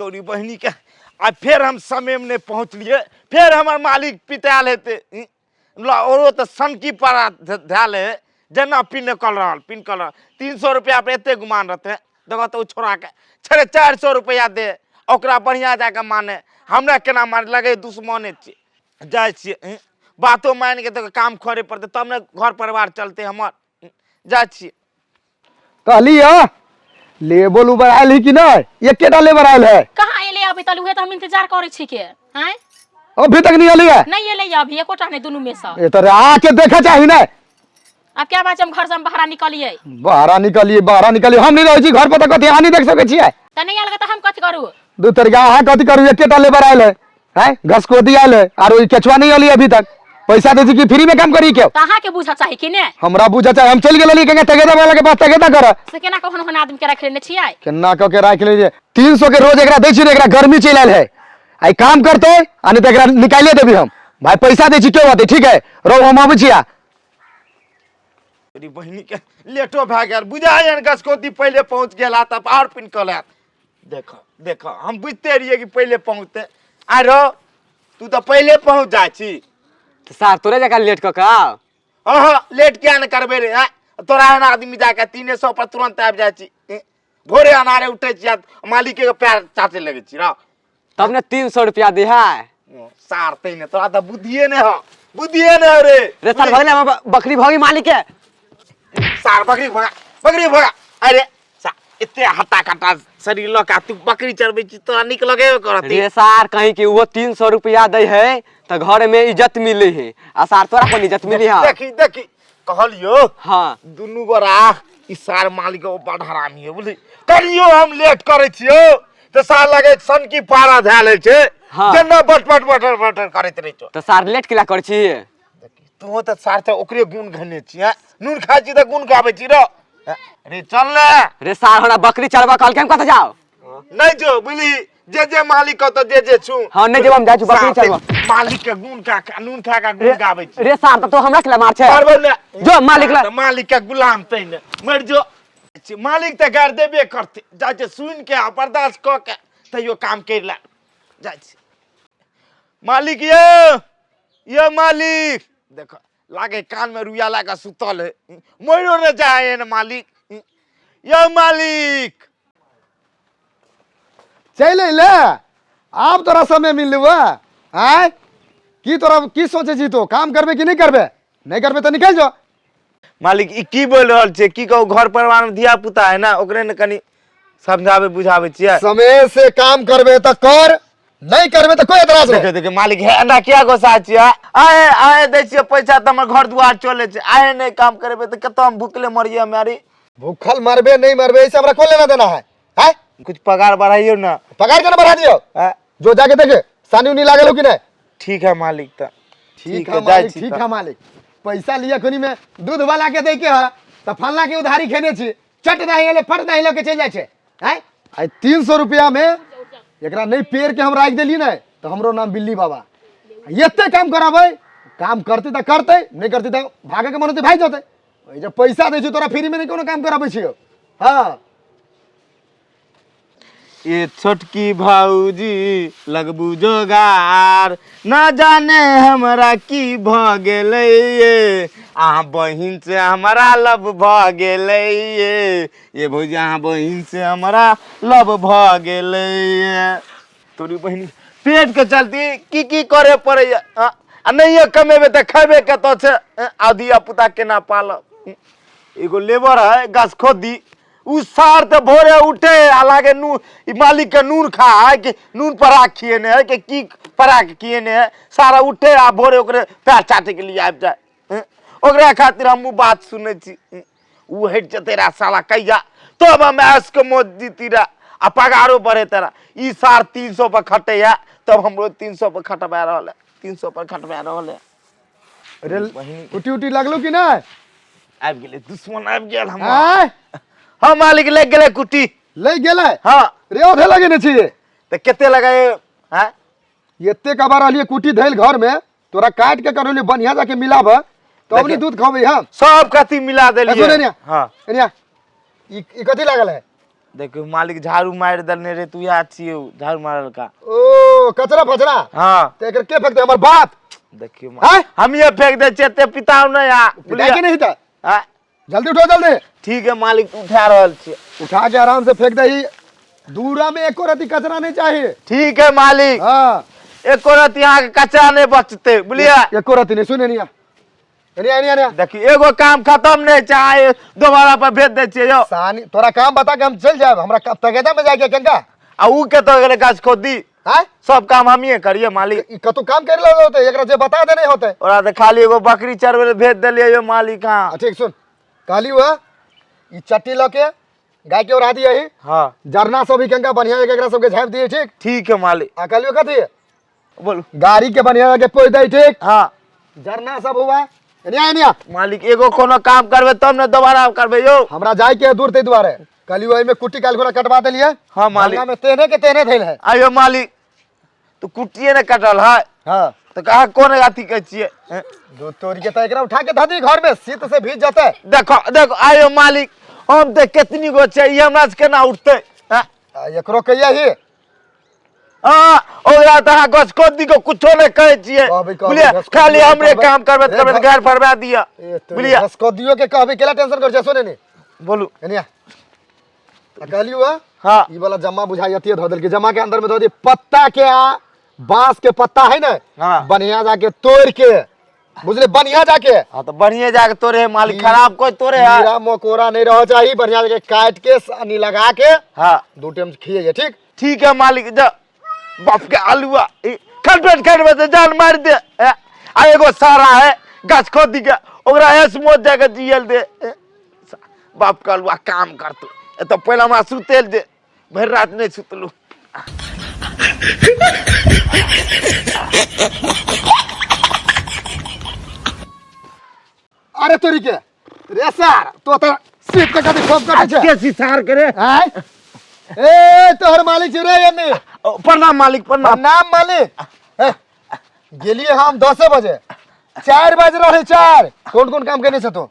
तोरी बहिनी के आ फेर हम समय में नहीं पहुँचलिए, फेर हमर मालिक पिटायल हेतै। औरो तऽ सनकी पारा धएल है, जेना पिनकल रहल पिनकल रहल। 300 रुपया पर एते गुमान रहतै, देखो तऽ ओ छोड़ाके 450 रुपया दे, ओकरा बढ़िआँ जाके माने, हमरा केना माने, लगे दुश्मने छियै। जाइ छियै, बातो मानिके तऽ काम करे पड़तै तब ने घर परिवार चलतै हमर। जाइ छियै। कहली ह लेबल उबर आयल है कि नहीं? एकेटा लेबर आयल है। कहाँ एले अभी तक? उहे तो हम इंतजार करे छी के हैं। अभी तक नहीं आयल है? नहीं एले अभी एकोटा नहीं दुनू में से। ए तो आके देखा चाही ना। अब क्या बात, हम घर से हम बाहर निकलिए? बाहर निकलिए, बाहर निकलिए, हम नहीं रहै छी घर पर तऽ कथी अहाँ नहीं देख सकै छियै? त नहीं आयल त हम कथी करू? दू तरीका अहाँ कथी करू, एकेटा लेबर आयल है, हैं घसकोदी आयल है आर ओई केचुआ नहीं आयल अभी तक। पैसा दे छी कि फ्री में काम करी के? त अहाँ के बुझा चाही कि ने? हमरा बुझा चाही, हम चलि गेल रही केना तगेदा वाला के पास तगेदा कर। से केना कखन ओहन आदमी के राखि लेने छियै? केना क के राखि लेलियै? 300 के रोज एकरा दै छी ने, एकरा गर्मी चलि आयल है, आई काम करते आ नहीं तऽ एकरा निकालिए देबी हम। भाई पैसा दै छी क्यों आते? ठीक है रहो, हम अबै छी। तोरी बहिनी के लेटो भए गेल, बुझाय गसकोती पहिले पहुँच गेल तब आर पिनकल आयत। देखो देखो, हम बुझते रहिए कि पहिले पहुँचते। आरो तू तऽ पहिले पहुँच जाइ छी। तऽ सार तोरे जकाँ लेट कऽ कऽ? हाँ हाँ, लेट किया ने करबे रे? आँय, तोरा एहन आदमी जाके 300 पर तुरंत आबि जाइ छी। भोरे अनारे उठै छी आ मालिक के पैर चाटे लगै छी रह। तब ने 300 रुपया दे है। सार तै ने तोरा तऽ बुद्धिए ने हो, बुद्धिए ने हो रे। रे सार भगले, हमर बकरी भगी मालिक के। सार बकरी भगा, बकरी भगा। अरे एते हट्टा कट्टा शरीर लऽ के तू बकरी चरबै छी, तोरा नीक लगेबे करत। रे सार कहीं के वो 300 रुपया दै है तऽ घर में इज्जत मिले है, आ सार तोरा कोन इज्जत मिली है? देखी देखी कहलियो। हाँ। दुनू गोरा ई सार मालिक ओ बड़ हरामी है, बुझली? करियो हम लेट करै छियो तऽ सार लगे सनकी पारा धए लै छै। हाँ। जेना बट बट बटर बटर करैत रहै छौ। तऽ सार लेट केला करै छी? तू तऽ सार तऽ ओकरे गुण घने छी, हैं? नून खाइ छी तऽ गुण गाबै छी रो। रे चल ने। रे सार हमरा बकरी चरबा कहलकै, हम कतऽ जाउ? नहीं जो बुझली, जे जे मालिक कहतो जे जे छु। हाँ, नहीं जेब हम, जाइ छी बकरी सार चरबा। मालिक के गुण का नून खा का गुण गाबै छी। रे सार तऽ तो हमरा केला मार छै? मारबो ने। जो मालिक ला। तऽ मालिक के गुलाम तै ने मर जो। मालिक तऽ गारि देबे करतै, जाइ छै सुनि के आ बर्दाश्त कऽ के तैयो काम करि ले जाइ छै। मालिक यौ, यौ मालिक, देखो लागे कान में रुइया लगा सुतल है, मरो ने जाए ने मालिक। यौ मालिक चलि अयले, आब तोरा समय मिललौ आँय? की तोरा की सोचै छी तो, काम करबे कि नहि करबे? नहि करबे तऽ निकलि जो। मालिक ई की बोल रहल छै, की कहू, घर परिवार में धिया पुता है ना, ओकरे ने कनी समझाबे बुझाबे छियै। समय से काम करबे तऽ कर, नहीं करबे तऽ कोई एतराज नहीं। देखियौ देखियौ मालिक, हे एना किया गोसा छियै? आए आए दै छियै पैसा तऽ हमर घर दुआर चलै छै, आए नहि काम करेबै तऽ कतऽ हम भुखले मरियै हम? अरे भूखल मरबे नहीं मरबे ऐसे हमरा कौन लेना देना है, हैं? कुछ पगार बढ़ाइयो ना। पगार केना बढ़ा दियो? हैं? जो जाके देखे सानी उनी लागल हो कि नहीं। ठीक है मालिक, तऽ ठीक है, है जाइ मालिक, छी ठीक तऽ। है मालिक। पैसा लिया कोनी में दूध वाला के दे के है तऽ फलना के उधारी खेने छी, चट नहीं एले फट नहीं लके चलि जाइ छै, हैं? आइ 300 रुपया में एकरा नहीं पेड़ के हम राखि देली ने तऽ हमरो नाम बिल्ली बाबा। एते काम कराबै, काम करते तऽ करते, नहीं करते तऽ भागे के मन होते भागि जेतै। ओहि जे पैसा दै छियौ तोरा फ्री में नहीं कोनो काम कराबै छियौ। हाँ। ये छोटकी भाऊजी लगबू जोगार, न जाने हमरा की भ गेलै ये, अहाँ बहिन से हमरा लव भ गेलै ये, ये भौजी अहाँ बहिन से हमरा लव भ गेलै ये। तोरी बहिन पेट के चलती की की करे पड़ैया, आ नहिये कमेबै तऽ खेबै कतऽ छै? आ धिया पुता केना पालब? एगो लेबर है गाछ खोदी, उ सार तऽ भोरे उठे आ लागे नू ई मालिक के नून खा है कि नून पराग खिएने है कि की पराग खिएने है, सारा उठे आ भोरे ओकरे पैर चाटे के लिए आबि जाए। ओकरा खातिर हमहूँ बात सुनै छी। उ हटि जेतै रा साला कहिया तब हम ऐश के मौज जीती रा आ पगारो बढ़े तेरा। ई सार 300 पर खटैया तब हमरो 300 पर खटबा रहल है, 300 पर खटबा रहल है। अरे बहिन कुटी उटी लगलो कि नहीं? आबि गेलै दुश्मन, आबि गेल हमर। आँय? हाँ मालिक, लागि गेलै कुटी। लागि गेलै? हाँ। रे ओधे लगेने छी। तऽ कते लगाए? हाँ? एते कबार रहलिए कुटी धैल घर में, तोरा काट के करलिए बढ़िया जाके मिलाब तब नहीं दूध खबै हम। सब कथी मिला देलिए। सुन एनिया। हाँ। एनिया, ई कथी लागल है? देखियौ मालिक झाड़ू मारि देने रहे तू इएह छियै उ, झाड़ू मारलका। ओ कचरा फचरा? हाँ। तऽ एकर के फेकतै, हमर बाप? देखियौ। आँय? हमिये फेंक दै छियै, एते पिताउ नहि आ। पिटाइ के नहीं तऽ। आँय? जल्दी उठो जल्दी। ठीक है मालिक, उठा रहल छियै। उठा के आराम से फेंक दही, दूरा में एको रति कचरा नहीं चाहिए। ठीक है मालिक। हाँ। एको रति अहाँके कचरा नहि बचतै, बुझलियै? एको रति नहीं। सुन एनिया एनिया एनिया एनिया। देखियौ एगो काम खतम नहि छै, दोबारा पर भेज दै छियै यौ। सानी तोरा काम बता के हम चल जाए, हमरा तगेदा में जाके कंका। आ उ कतऽ गेलै गाछ खोदी? आँय? सब काम हमिये करियै मालिक। ई कतौ काम कर लेलो होते, एकरा जे बता देने होते। ओकरा तऽ खाली एगो बकरी चरबै लए भेज देलियै यौ मालिक। हाँ। ठीक सुन, कहली हुआ ई चट्टी लऽ के गाय के ओढ़ा दियही। हाँ। जरना सब भी कंका बढ़िया जगह एकरा सबके झाँपि दिए, ठीक? ठीक है मालिक। आ कहलियो कथी? बोलू। गाड़ी के बढ़िया जगह पोछि दै, ठीक? हाँ। जरना सब हुआ एनिया एनिया। मालिक एगो कोनो काम करबै तब ने दोबारा करबै यौ। हमरा जाय के है दूर, ताहि दुआरे कहलियो एहिमे कुट्टी काल्हि खुना कटवा देलियै। हाँ, मालिक। जरना में तेहने के तेहने धैल है। आयो मालिक, तो कुट्टिए ने कटल है। हाँ। तऽ कहाँ कोन अथी कहै छियै? हैं? दूध तोड़ के तऽ एकरा उठा के धऽ दी घर में, शीत से भीज जेतै। देखो देखो आयो मालिक, हम तऽ केतनी गो छै, ई हमरा से केना उठतै? हैं? आ एकरो कहिया ही। हाँ, ओकरा तऽ अहाँ गछकोदी के कुछो नहि कहै छियै। कहबै, कहबै, बुझलियै? गछकोदी खाली के हमरे कहबै। काम करबैत ए, करबैत घर फरवा दिअ। ए, तोरी बुझलियै? घसकदियो के कहबै, केला टेंशन कर छै? सुने नी। बोलू। एनिया आ कहलियो हा? हाँ। ई वाला जम्मा बुझाई अथिए धऽ देलकै, जमा के अंदर में धऽ दिए पत्ता के, आ बांस के पत्ता है ने। हाँ। बढ़िया जाके तोड़ के, बुझले, बढ़िया जाके। हाँ तो बढ़िया जाके तोरे है मालिक, खराब कोई तोरे है। कीड़ा मकोड़ा नहीं रह चाहिए, बढ़िया जाके काट के सानी लगा के। हाँ। दू टाइम खिए, ठीक? ठीक है मालिक। जा बाप के आलुआ खटबेट खटबेट से जान मार दे। आ एगो सारा है गाछ खोदी के, ओकरा ऐस मौत जाके जियल दे। बाप के आलुआ काम करतो ए तो पहले हमरा सुतेल दे, भरि रात नहीं सुतलू। अरे तोरी के रे सर, तो तो सीट के कथी ठोक कटे छै? के सिसार करे? आय ए तोहर मालिक छी रे एने। ओ, प्रणाम मालिक, प्रणाम। प्रणाम मालिक। ए, गेलिए हम 10 बजे, 4 बज रहे 4। कौन कौन काम केने छ तू?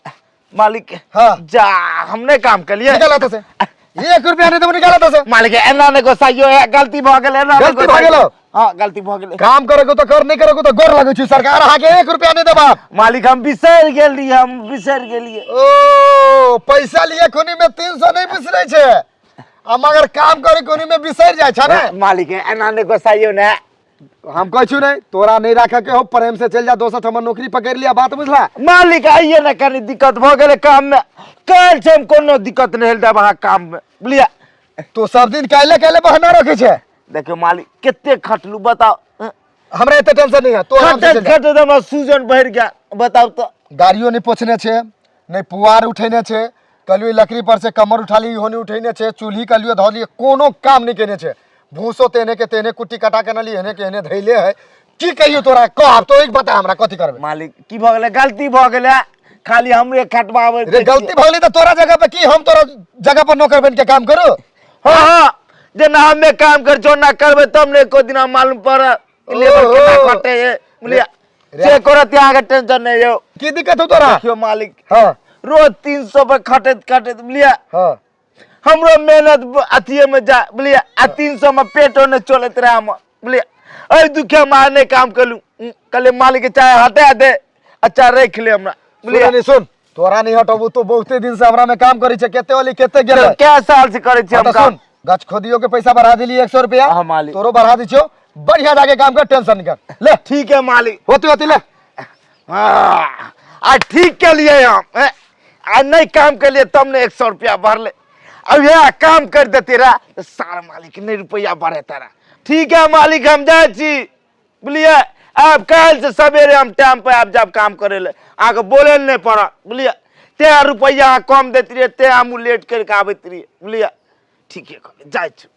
मालिक। हाँ। जा हम नहीं काम कलिए। निकाल तो से, 1 रुपया नहीं देबो, निकाल तो से। मालिक एना नहीं गोसाइयो, ए, गलती भ गेल, एना नहीं गलती भ गेलो? हां गलती भ गेलै। काम करे को तो कर, नहीं करे को तो गोर लगै छी, सरकार अहाँ के 1 रुपया नहीं देबा। मालिक हम बिसरि गेल रहियै, हम बिसरि गेलियै। ओ पैसा लिए खुनी में 300 नहीं बिसरै छै, आ मगर काम करे खुनी में बिसरि जाइ छै ने। मालिक एना नहीं गोसाइयो ने। हम कहै छी नहीं, तोरा नहीं राखे के हो, प्रेम से चल जा, दोसर ठमा नौकरी पकड़ लिया, बात बुझला? मालिक आइए ने, कनी दिक्कत भ गेलै काम में, काल्हि से हम कोनो दिक्कत नहीं हेतै अहाँ काम में, बुझलियै? तो सब दिन काल्हि काल्हि बहाना रखे छै। देखियौ मालिक कते खटलू बताउ। हमरा एते टेंशन नहीं है, तो आराम से खटैत चल जा। खटैत हमरा सूजन बढ़ि गेल, बताउ तऽ। गाड़ियो नहीं पोछने छै, नहीं पुआर उठेने छै, कहलियो लकड़ी पर से कमर उठा ली, इहो नहीं उठेने छै, चूल्ही कहलियो धऽ लियै, कोनो काम नहीं केने छै, भूसो तेने के तेने कुट्टी कटा के नली एने के एने धैले है। की कहियो तोरा, कह आब तो एक बता हमरा कथी करबे। मालिक की भऽ गेलै, गलती भऽ गेलै, खाली हमरे खटबाबै रे गलती भऽ गेलै तऽ तोरा जगह पर की, हम तोरा जगह पर नौकर बन के काम करू? हाँ हाँ, जेना हमे काम कर छो ना करबै तब ने एको दिना मालूम पड़त लेबर केना खटे है, बुझलियै? से करत अहाँके टेंशन नहीं यौ। की दिक्कत हो तोरा? देखियौ मालिक। हाँ। रोज 300 पर खटैत खटैत, बुझलियै? हाँ। हमरो मेहनत अथिये में जा, बुझलियै? आ 300 में पेटो नहीं चलैत रहे हमर, बुझलियै? एहि दुखे हम अहाँ नहीं काम केलहुँ। कहलियै मालिक के चाहे हटा दे अच्छा रखि ले हमरा, बुझलियै? सुन, सुन, तोरा नहीं हटबू, तू बहुते दिन से हमरा में काम करै छै, केते वाली केते गेलै? कै साल से करै छी हम हाँ, काम? सुन, गछ खोदियो के पैसा बढ़ा दिली 100 रुपया। हाँ, मालिक। तोरो बढ़ा दी छियो, बढ़िया जाके काम कर, टेंशन नहीं कर, ले। ठीक है मालिक। होती होती ले। हाँ, आ ठीक के लिए हम, हैं? आ नहीं काम के लिए तब ने 100 रुपया भरले, अब यह काम कर देते रहा तो सारा मालिक नहीं रुपया बढ़े तारा। ठीक है मालिक हम जाए छी, बुझलियै? आब काल्हि से सवेरे हम टाइम पर आबि जायब काम करे ले, अहाँके बोले नहीं पड़त, बुझलियै? तें रुपया अहाँ कम दैत रहियै, तें हमहूँ लेट करिके आबैत रहियै, बुझलियै? ठीके कहलियै, जाइ छी।